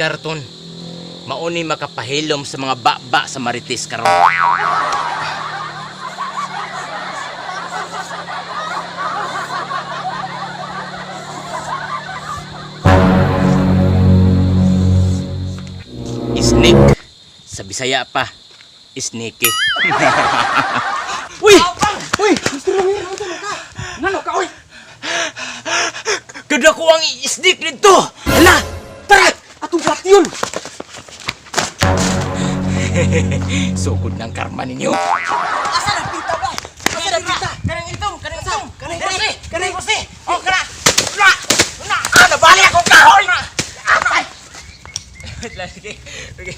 karton, mauni makapahilom sa mga baba sa Marites karon. Snake. Sa Bisaya pa, sneaky. Uy! Uy, Mr. Romero, unsa man ka? Ngano ka, uy? Kada ko ang snake dito! Hala! Tara! Atong yun. Sugod ng karma ninyo. Asa na pita ba? Asa na pita? Kanang itong! Kanang itong! Kanang Kanang itong! Kanang itong! Oh, kana! Na! Na! Ah, nabali akong kahoy! Atay! Wait lang, sige. Okay.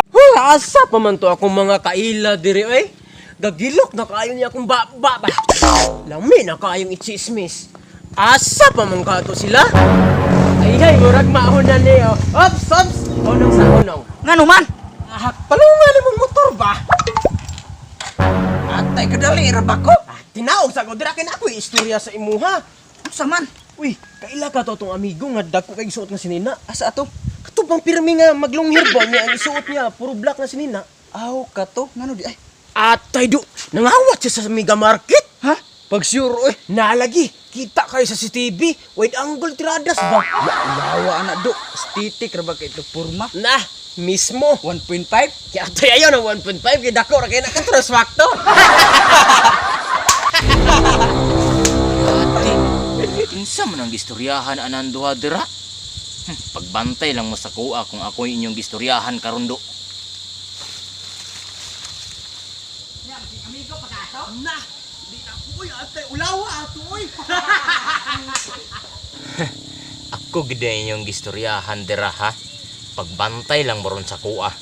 Huh, asa pa man to akong mga kaila diri oy. Gagilok na kaayo niya akong baba ba. Lami na kaayong itsismis. Asa pa man ka to sila? Ay ay, murag maon na ni oh. Ops, ops. Unong sa unong. Ngano man? Ah, palungan nimong motor ba? Atay kadali ra ba ko? Ah, tinaog sa ko dira kay na ako'y istorya sa imuha. Unsa man? Uy, kaila ka to tong amigo nga dagko kay isuot nga sinina. Asa ato? Kato bang pirmi nga maglonghir ba niya ang isuot niya, puro black na sinina. Aw kato, ngano di ay? Atay do, nangawat siya sa mega market. Ha? Pag sure oy. Nalagi, kita kayo sa CCTV, wide angle tiradas ba? Lawa ana do. Stitik ra ba kay ito porma? Na, mismo. 1.5? Kaya atay ayaw na 1.5, kaya dako ra kayo nakatrust factor. Ate, kinsa man ang gistoryahan anan duha dira? Pagbantay lang mo sa kuha kung ako'y inyong gistoryahan karon do. Na, di na ko, uy, atay, ulawa ato, uy. Ako gid inyong gistoryahan dira ha. Pagbantay lang mo ron sa kuha.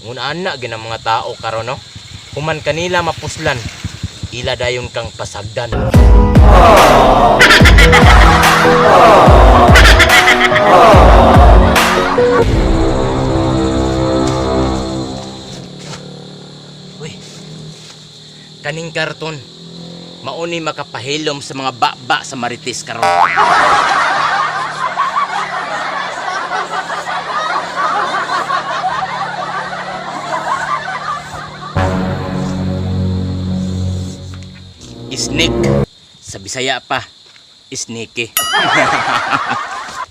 Ngun ana gid ang mga tao karon no. Human kanila mapuslan, ila dayon kang pasagdan. Uy. Kaning karton, mauni makapahilom sa mga baba sa Marites karon. Snake. Sa Bisaya pa, sneaky.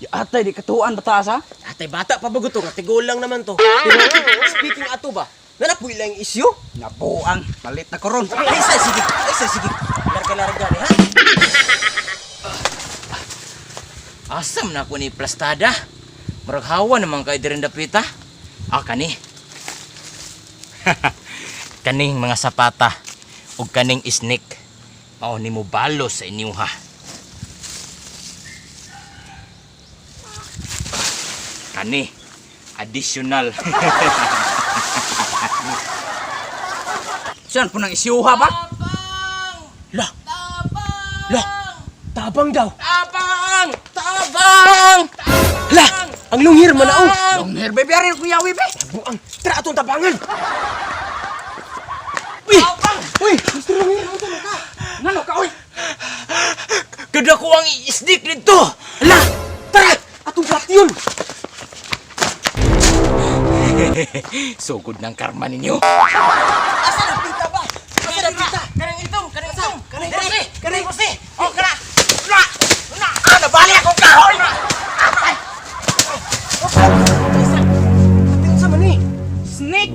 Atay di katuan bata sa? Atay, bata pa bago to, katigulang naman to. Pero, speaking ato ba, nanapoy lang yung isyu? Nabuang, palit na koron. Ay, sa sige, ay, sa sige. Larga-larga ni, ha? Asam na ako ni plastada. Murag hawa naman kay dirin dapita. Ah, kani. Kaning mga sapata ug kaning snake. Mao ni mo balos sa inyo ha. Kani additional. Saan po nang isyuha ba? La! La! Tabang daw! Tabang! Tabang! La! Ang lunghir man na, oh! Long hair baby arin akong yawi be. Buang! Tara atong tabangan! Uy! Uy! Mr. Romero, unsa man ka? Ngano ka oy? Kada ko ang snake dito. La! Tara! Atong yun! Sugod ng karma ninyo. Asa na pita ba? Asa na pita? Kanang itong, kanang itong. Kanang itong, kanang itong. Oh, kana. Na! Na! Ah, nabali akong kahoy. Atay! Unsa man ni? Snake.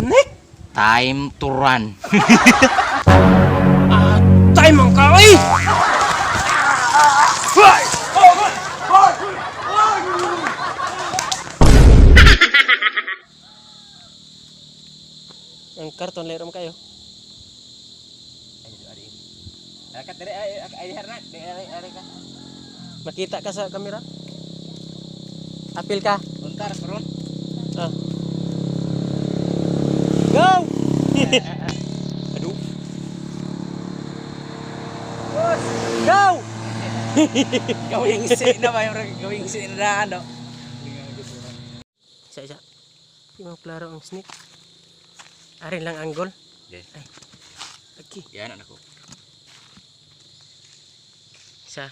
Snake? Time to run. Atay man ka, oy! Ang karton lerom kayo. Makita ka sa kamera? Apil ka? Untar karon. Ah. Go! Aduh. Go! Gawing si na ba yung gawing si na ano? Isa, isa. Di mo klaro ang snake. Arin lang angle. Okay. Ay. Okay. Yan anak ko. Isa.